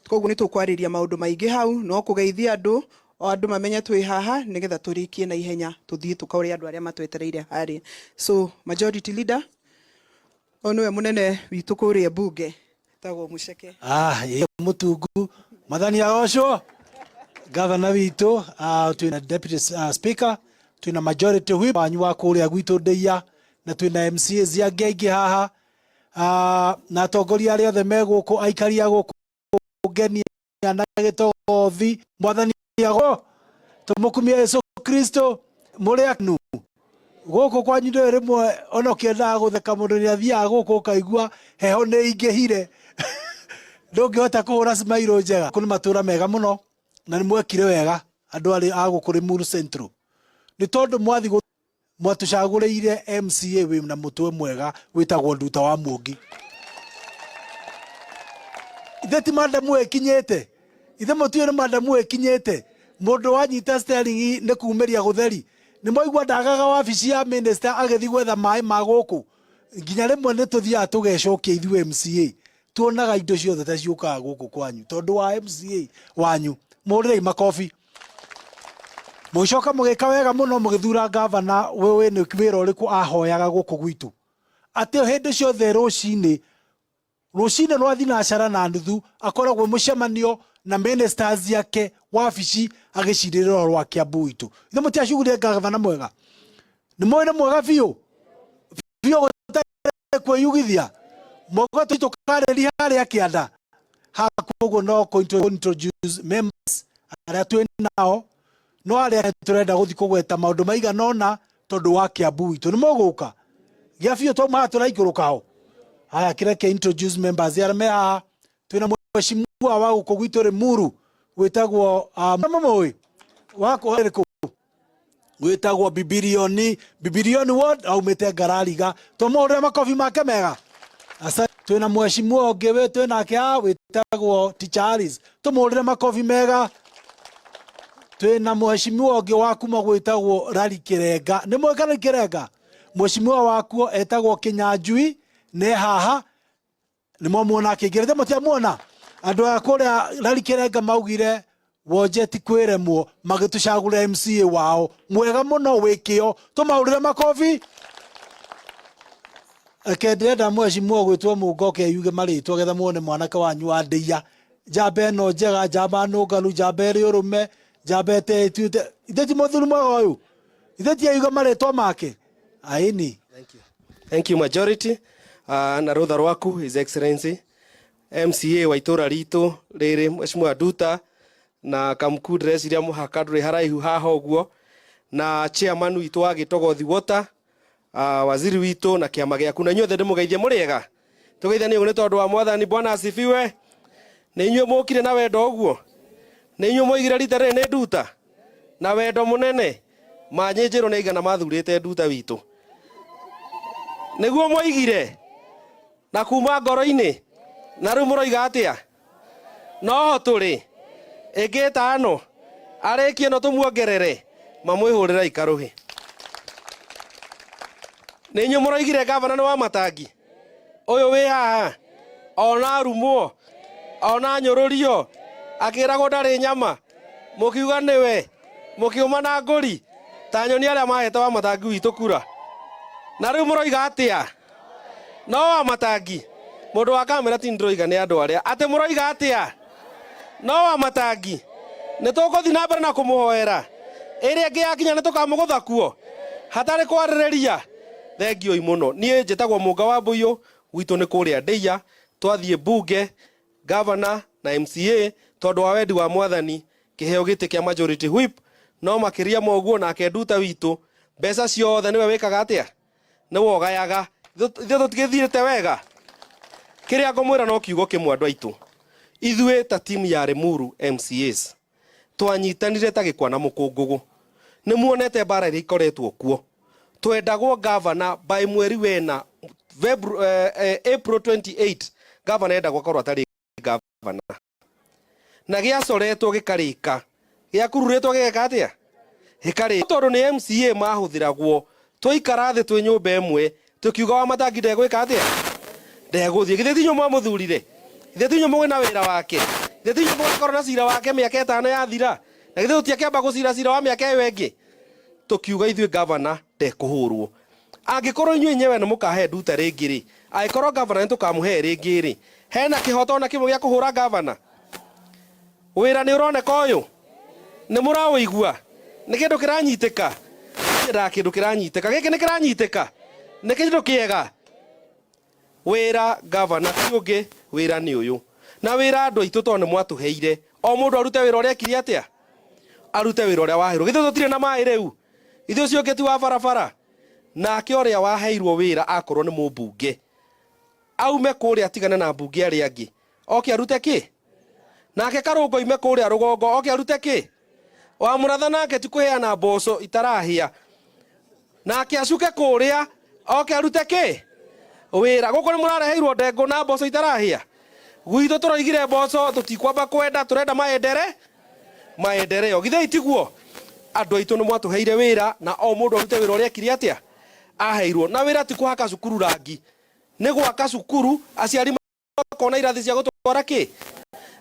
Koguo nĩ tũkwarĩria maũndũ maingĩ hau, no kũgeithia andũ, o andũ mamenye twĩ haha nĩgetha tũrĩkie na ihenya tũthiĩ tũkaũrĩa andũ arĩa matwetereire harĩa. So majority leader, ũyũ nĩwe mũnene witũ kũrĩa mbunge, tagwo Mũceke. Ah, ĩ mutungu mathani agocwo gavana witũ, twina deputy speaker, twina majority whip wanyu wa kũrĩa gwitũ Ndeiya, na twina MCAs angĩ aingĩ haha, na atongoria arĩa othe me gũkũ, aikari a gũkũ ngenia na gĩtogothi. Mwathani agocwo, tũmũkumie Yesu Kristo. Mũrĩ akenu gũkũ kwanyu? Ndũĩ rĩmwe ona ũkĩendaga gũtheka mũndũ nĩ athiaga gũkũ ũkaigua heho nĩ ingĩhire, ndũngĩhota kũhũra smile njega. Kũ nĩ matũra mega mũno na nĩ mwekire wega andũ arĩa a gũkũ Limuru Central, nĩ tondũ mwathi mwatũcagũrĩire MCA wĩ na mũtwe mwega wĩtagwo Nduta wa Muongi. Ithe ti madamu ĩkinyĩte, ithe mũtiũĩ nĩ madamu ĩkinyĩte. Mũndũ wanyita steering nĩ kumĩria gũtheri. Nĩ mwaigua ndagaga wabici ya minister agĩthiĩ gwetha maĩ ma gũkũ. Nginya rĩmwe nĩ tũthiaga tũgecokia ithuĩ MCA, tuonaga indo ciothe ta ciũkaga gũkũ kwanyu tondũ wa MCA wanyu. Mũrĩrei makobi. Mũgĩcoka mũgĩka wega mũno mũgĩthura gavana wĩ nĩ wĩra ũrĩkũ ahoyaga gũkũ gwitũ, atĩ hĩndĩ ciothe rũcinĩ rũcinĩ rwa thinacara na nuthu akoragwo mũcemanio na ministers yake wabici agĩcirĩra ũhoro wa Kiambu witũ. Ithe mũtiacugurire gavana mwega? Nĩ mũĩ nĩ mwega biũ biũ, gũtarĩ kwĩyugithia mwega. Tũkarĩria harĩa kĩanda hakuo no kũ introduce members arĩa twĩ nao, no arĩa tũrenda gũthiĩ kũgweta maũndũ maigana ũna tondũ wa Kiambu witũ. Nĩ mũgũka gĩa biũ twauma haha tũraikũrũka ho. Haya, kĩreke introduce members arĩa me haha. Twĩna mheshimiwa wa gũkũ gwitũ Limuru wĩtagwo mũmũĩ wa kũ wĩtagwo Bibilioni, Bibilioni Ward, aumĩte Ngarariga. Tũmũhũrĩre makobi make mega. Asa twĩna mheshimiwa ũngĩ wĩ twĩnake haha wĩtagwo Teacher Alice, tũmũhũrĩre makobi mega. Twĩna mheshimiwa ũngĩ wa kuma gwĩtagwo Rari Kĩrenga. Nĩ mũĩ Rari Kĩrenga? Mheshimiwa wakuo etagwo Kĩnyanjui, nĩ haha nĩ mwamuona akĩingĩra. Mũtiamuona? Andũ a kũrĩa Rari Kĩrenga maugire wonje ti kwĩremwo, magĩtũcagũrĩra MCA wao mwega mũno wĩ kĩo. Tũmahũrĩre makobi. Reke ndĩrenda mheshimiwa gwĩtwo Mũngoke yuge marĩtwa getha muone mwanake wanyu wa Ndeiya, njamba ĩno njega, njamba nũngaru, njamba ĩrĩ ũrũme, njamba ĩteĩtuĩte. Ithe ti mũthuri mwega ũyũ? Ithe ti ayuga marĩtwa make aini? Thank you. Thank you, majority. Na rũtha rwaku, His Excellency MCA wa itũra ritũ rĩrĩ, Mheshimiwa Nduta na Kamku, ndĩreciria mũhaka ndũrĩ haraihu haha ũguo, na chairman witũ wa Gĩtogothi Water, waziri witũ na kĩama gĩaku na inyuothe, ndĩmũgeithie. Mũrĩega? Tũgeithanie ũguo nĩ tondũ wa Mwathani. Bwana asifiwe. Nĩ inyuĩ mũkire na wendo ũguo, nĩ inyuĩ mwoigire rita rĩrĩ nĩ Nduta na wendo mũnene. Manyĩnjĩrwo nĩ aigana mathurĩte Nduta witũ, nĩguo mwoigire na kuma ngoro-inĩ. Na rĩu mũroiga atĩa? Noho tũrĩ ĩngĩ ĩtano arĩkie ĩno tũmuongerere. Mamwĩhũrĩra ikarũhĩ. Nĩ inyuĩ mũroigire gavana nĩ wa matangi ũyũ wĩ haha, ona arumwo, ona nyũrũrio, akĩragwo ndarĩ nyama, mũkiuga nĩwe, mũkĩũma na ngũri ta nyoni arĩa mahete wa matangi witũ kura. Na rĩu mũroiga atĩa? No wa matangi? Mũndũ wa kamera ti ndĩroiga nĩ andũ arĩa atĩ mũroiga atĩa? No wa matangi? Nĩ tũkũthiĩ na mbere na kũmũhoera. Ĩrĩa ĩngĩ yakinya nĩ tũkamũgũtha kuo hatarĩ kwarĩrĩria. Thengiũi mũno. Niĩ njĩtagwo Mũnga wa Mbũiyũ, gwitũ nĩ kũrĩa Ndeiya. Twathiĩ mbunge, gavana na MCA, tondũ wa wendi wa Mwathani kĩheo gĩtĩ kĩa majority whip. No makĩria ma ũguo, nake Nduta witũ mbeca ciothe nĩwe wĩkaga atĩa, nĩwe ũgayaga. Ithuĩ tũtigĩthiĩte wega. Kĩrĩa ngũmwĩra no kiugo kĩmwe, andũ aitũ, ithuĩ ta timu ya Limuru MCAs twanyitanire ta gĩkwa na mũkũngũgũ. Nĩ muonete mbara iria ikoretwo kuo. Twendagwo gavana by mweri wena, April 28, gavana endagwo akorwo atarĩ gavana, na gĩacoretwo gĩkarĩka, gĩakururĩtwo gĩgeka atĩa, gĩkarĩka, tondũ nĩ MCA mahũthĩragwo. Twaikara thĩ twĩ nyũmba ĩmwe tũkiuga wa matangi ndegwĩka atĩa, ndegũthiĩ. Githĩ ti inyuĩ mwamũthurire? Githĩ ti inyuĩ mũgĩ na wĩra wake? Githĩ ti inyuĩ mũgakorwo na cira wake mĩaka ĩtano yathira? Na githĩ tũtiakĩamba gũcira cira wa mĩaka ĩyo ĩngĩ? Tũkiuga ithuĩ gavana ndekũhũrwo. Angĩkorwo inyuĩ enyewe nĩ mũkahe Nduta rĩngĩ rĩ, angĩkorwo gavana nĩ tũkamũhe rĩngĩ rĩ, hena kĩhoto ona kĩmwe gĩa kũhũra gavana? Wĩra nĩ ũroneka ũyũ? Nĩ mũraũigua? Nĩ kĩndũ kĩranyitĩka? Nyendaga kĩndũ kĩranyitĩka. Gĩkĩ nĩ kĩranyitĩka? Nĩ kĩndũ kĩega? Wĩra gavana ti ũngĩ, wĩra nĩ ũyũ. Na wĩra andũ aitũ tondũ nĩ mwatũheire, o mũndũ arute wĩra ũrĩa ekire atĩa? Arute wĩra ũrĩa waheirwo. Githĩ tũtirĩ na maĩ rĩu? Ithuĩ ũcio ũngĩ ti wa barabara? Nake ũrĩa waheirwo wĩra akorwo nĩ mũmbunge, aume kũrĩa atigane na mbunge arĩa angĩ, oke arute kĩ? Nake Karũngo oime kũrĩa rũgongo oke arute kĩ? Wa Mũratha nake ti kũheana mboco itarahĩa, nake acuke kũrĩa oke arute kĩ? Wĩra. Gũkũ nĩ mũrareheirwo ndengũ na mboco itarahĩa? Gwitũ tũroigire mboco tũtikwamba kwenda, tũrenda maendere maendereo. Githĩ itiguo? Andũ aitũ nĩ mwatũheire wĩra na o mũndũ arute wĩra ũrĩa ekire atĩa? Aheirwo. Na wĩra ti kũhaka cukuru rangi, nĩ gwaka cukuru aciari makona irathi cia gũtwara kĩ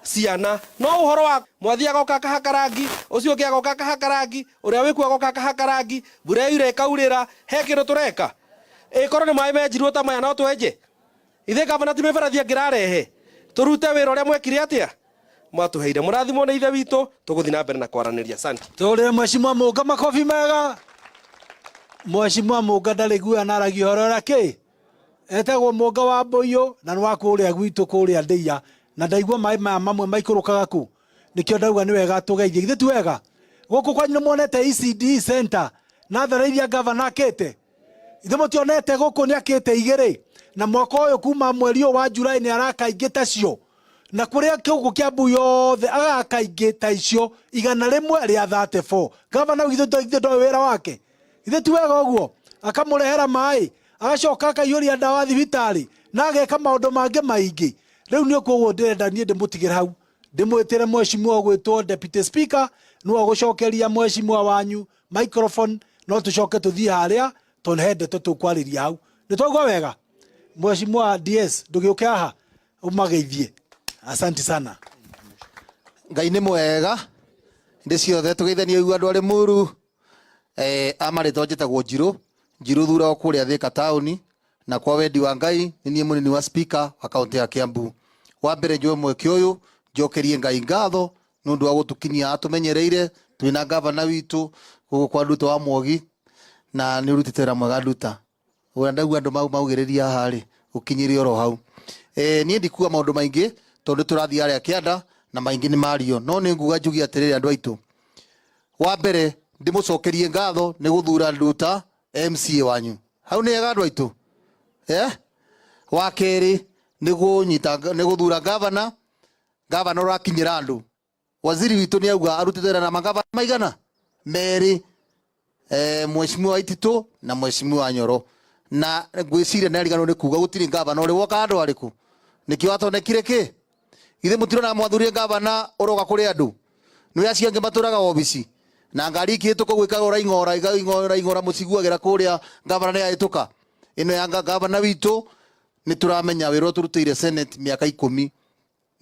ciana. No ũhoro wa mwathi agoka akahaka rangi, ũcio ũngĩ agoka akahaka rangi, ũrĩa wĩkuo agoka akahaka rangi, mbura yoira ĩkaurĩra, he kĩndũ tũreka? Ĩkorwo nĩ maĩ menjirwo ta maya no twenje? Ithe gavana ti mĩberethi angĩrarehe? Tũrute wĩra ũrĩa mwekire atĩa? Mwatũheire. Mũrathimwo nĩ Ithe witũ, tũgũthiĩ na mbere na kwaranĩria. Asante. Tũrĩre Mheshimiwa Mũnga makobi mega. Mheshimiwa Mũnga ndarĩ guoya na aragia ũhoro ũrĩa kĩ etagwo Mũnga wa Mbũiyũ na nĩ wa kũrĩa gwitũ kũrĩa Ndĩia, na ndaigua maĩ maya mamwe maikũrũkaga kũ, nĩkĩo ndauga nĩ wega tũgeithie. Githĩ ti wega? Gũkũ kwanyu nĩ muonete ECD center na thara iria gavana akĩte? Ithe mũtionete gũkũ nĩ akĩte igĩrĩ, na mwaka ũyũ kuma mweri ũyũ wa July nĩ araka ingĩ tacio, na kũrĩa gũkũ Kiambu yothe agaka ingĩ ta icio 134. Gavana githĩ ndoĩ wĩra wake? Githĩ ti wega ũguo? Akamũrehera maĩ, agacoka akaiyũria ndawa thibitarĩ, na ageka maũndũ mangĩ maingĩ. Rĩu nĩ koguo ndĩrenda niĩ ndĩmũtigĩre hau, ndĩmwĩtĩre mheshimiwa ũgwĩtwo Deputy Speaker, nĩwe ũgũcokeria mheshimiwa wanyu microphone, no tũcoke tũthiĩ harĩa tondũ he ndeto tũkwarĩria hau. Nĩ twaigua wega? Mheshimiwa DS, ndũgĩũke haha ũmageithie. Asante sana. Ngai nĩ mwega hĩndĩ ciothe, tũgeithanie ũguo andũ arĩ muru. Amarĩtwa njĩtagwo Njirũ, Njirũ thura o kũrĩa Thika taũni, na kwa wendi wa Ngai nĩ niĩ mũnini wa speaker wa kaunti ya Kiambu. Wa mbere njoe mweke ũyũ njokerie Ngai ngatho nĩ ũndũ wa gũtũkinyia atũmenyereire twĩna gavana witũ gũkũ kwa Nduta wa Mwogi, na nĩ ũrutĩte wĩra mwega Nduta. Ũrĩa ndaigua andũ maugĩrĩria haha rĩ, ũkinyĩre oro hau. Niĩ ndikuga maũndũ maingĩ tondũ tũrathiĩ harĩa kĩanda na maingĩ nĩ mario, no nĩ nguga njuge atĩrĩrĩ andũ aitũ, wa mbere ndĩmũcokerie ngatho nĩ gũthura Nduta MCA wanyu. Hau nĩ hega andũ aitũ? Wa kerĩ nĩ kũnyita, nĩ gũthura gavana, gavana ũrakinyĩra andũ. Waziri witũ nĩ auga arutĩte wĩra na magavana maigana merĩ, Mheshimiwa Waititu na Mheshimiwa Nyoro, na ngwĩciria nĩ ariganĩrwo nĩ kuga gũtirĩ gavana ũrĩ woka andũ arĩkũ, nĩkĩo atonekire kĩ? Githĩ mũtirona mwathurire gavana ũroka kũrĩ andũ? Nĩ acio angĩ matũraga obici na ngari ikĩhĩtũka ũguo ĩkagũra ing'ora, ing'ora, ing'ora, mũciguagĩra kũrĩa gavana nĩ ahĩtũka. Ĩno ya gavana witũ nĩ tũramenya wĩra ũrĩa tũrutĩire Senate mĩaka 10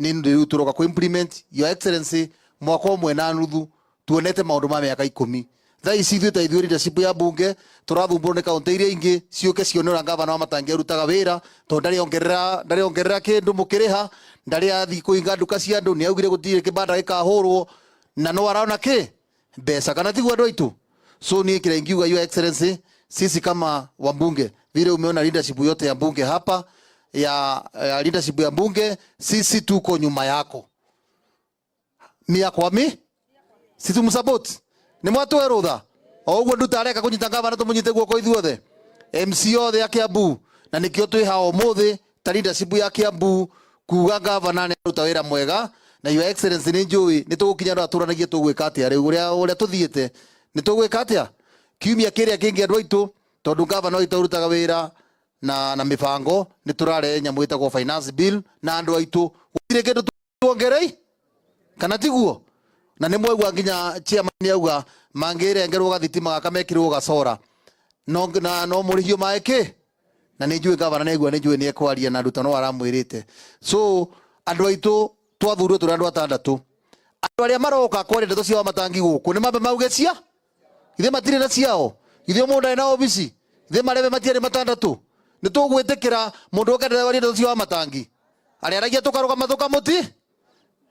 nĩ rĩu tũroka kũ implement. Your Excellency, mwaka ũmwe na nuthu tuonete maũndũ ma mĩaka 10. Thaa ici ithuĩ ta ithuĩ leadership ya bunge tũrathumbũrwo nĩ kaunti iria ingĩ ciũke cione ũrĩa gavana wa Matangi arutaga wĩra, tondũ ndarĩ ongerera kĩndũ mũkĩrĩha, ndarĩ athiĩ kũhinga nduka cia andũ, nĩ augire gũtirĩ kĩbanda gĩkahũrwo, na no arona kĩ mbeca, kana tiguo andũ aitũ? So niĩ kĩrĩa ingiuga, Your Excellency, sisi kama wabunge, vile umeona leadership yote ya bunge hapa, ya leadership ya bunge, sisi tuko nyuma yako mia kwa mi, si tumsupport, nĩ mwatũhe rũtha o ũguo Nduta areka kũnyita gavana, tũmũnyite guoko ithuothe MC othe a Kiambu, na nĩkĩo twĩ haha ũmũthĩ ta leadership ya Kiambu kuga gavana nĩ aruta wĩra mwega. Na Your Excellency, nĩ njũĩ nĩ tũgũkinya andũ atũranagie tũgwĩka atĩa rĩu ũrĩa tũthiĩte, nĩ tũgwĩka atĩa kiumia kĩrĩa kĩngĩ andũ aitũ, tondũ gavana witũ arutaga wĩra na mĩbango, nĩ tũrarehe nyamũ ĩtagwo finance bill, na andũ aitũ gũtirĩ kĩndũ tuongerei kana tiguo? Na nĩ mwaigua nginya chairman nĩ auga mangĩrengerwo gathitima gaka mekĩrwo gacora no, na no mũrĩhio maĩ kĩ, na nĩ njũĩ gavana nĩ aigua, nĩ njũĩ nĩ ekwaria na Nduta no aramwĩrĩte. So andũ aitũ Twathurirwo tũrĩ andũ atandatũ. Andũ arĩa maroka kwaria ndeto cia Wamatangi gũkũ nĩ mambe mauge cia ithe matirĩ na ciao, ithe mũndũ ndarĩ na obici, ithe marebe matiarĩ matandatũ. Nĩ tũgwĩtĩkĩra mũndũ oke waria ndeto cia Wamatangi arĩa aragia tũkarũgama tũkamũti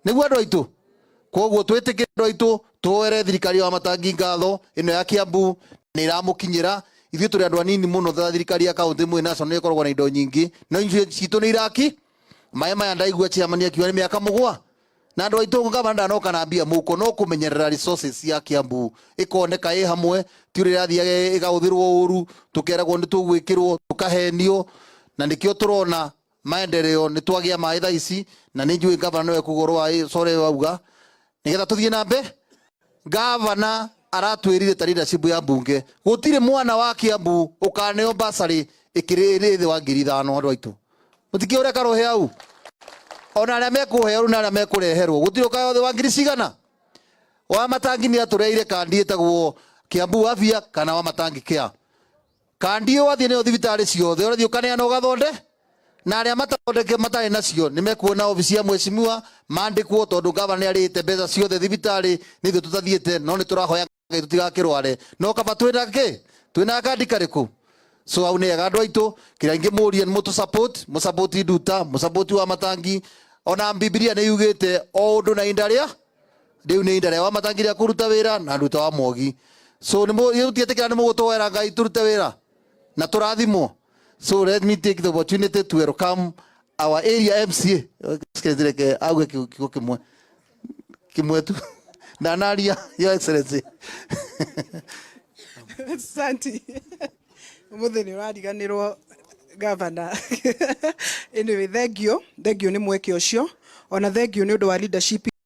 nĩguo andũ aitũ. Koguo twĩtĩkĩre andũ aitũ, tuoere thirikari ya Wamatangi ngatho ĩno ya Kiambu nĩ ĩramũkinyĩra. Ithuĩ tũrĩ andũ anini mũno ta thirikari ya kaunti ĩmwe, national ĩkoragwo na indo nyingĩ, no ithuĩ citũ nĩ iraki maĩ maya. Ndaigua chairman akiuga nĩ mĩaka 7 na andũ aitũ gavana ndanoka na mbia mũhuko, no kũmenyerera resources ya Kiambu ĩkoneka ĩ hamwe, ti ũrĩa ĩrathiaga ĩgahũthĩrwo ũru, tũkeragwo nĩ tũgwĩkĩrwo, tũkahenio. Na nĩkĩo tũrona maendeleo, nĩ twagĩa maĩ thaa ici, na nĩ njũĩ gavana nĩwe kuga ũhoro wa sore wauga nĩgetha tũthiĩ na mbere. Gavana aratwĩrire ta leadership ya mbunge gũtirĩ mwana wa Kiambu ũkaneo basarĩ ĩkĩrĩ thĩ wa 5,000. Andũ aitũ, mũtikĩ ũrĩa karũhe hau, ona arĩa mekũheo rĩu na arĩa mekũreherwo, gũtirĩ ũkaheo thĩ wa ngiri cigana. Wamatangi nĩ atũreire kandi ĩtagwo Kiambu Afya kana Wamatangi Care. Kandi ĩyo wathiĩ nayo thibitarĩ ciothe, ũrathiĩ ũkaneana ũgathonde, na arĩa matathondeke matarĩ nacio nĩ mekuona obici ya mheshimiwa mandĩkwo, tondũ gavana nĩ arĩhĩte mbeca ciothe thibitarĩ, nĩ ithuĩ tũtathiĩte. No nĩ tũrahoya Ngai tũtigakĩrware, no kaba twĩna kĩ, twĩna kandi karĩkũ. So hau nĩ ega andũ aitũ, kĩrĩa ingĩmũria nĩ mũtũ support, mũsupport Nduta, mũsupport Wamatangi. Ona Bibilia nĩ yugĩte o ũndũ na ihinda rĩa rĩu, nĩ ihinda rĩa Wamatangi rĩa kũruta wĩra na Nduta wa Mwogi. So nĩ mũtiĩtĩkĩra, nĩ mũgũtũhoera Ngai tũrute wĩra na tũrathimwo. So let me take the opportunity to welcome our area MCA. Reke auge kiugo kĩmwe kĩmwe tu, ndanaria, Your Excellency. Asante. Umuthi nĩ ũrariganĩrwo, gavana. Anyway, thank you, thank you nĩ mweke ũcio, ona thank you nĩ ũndũ wa leadership.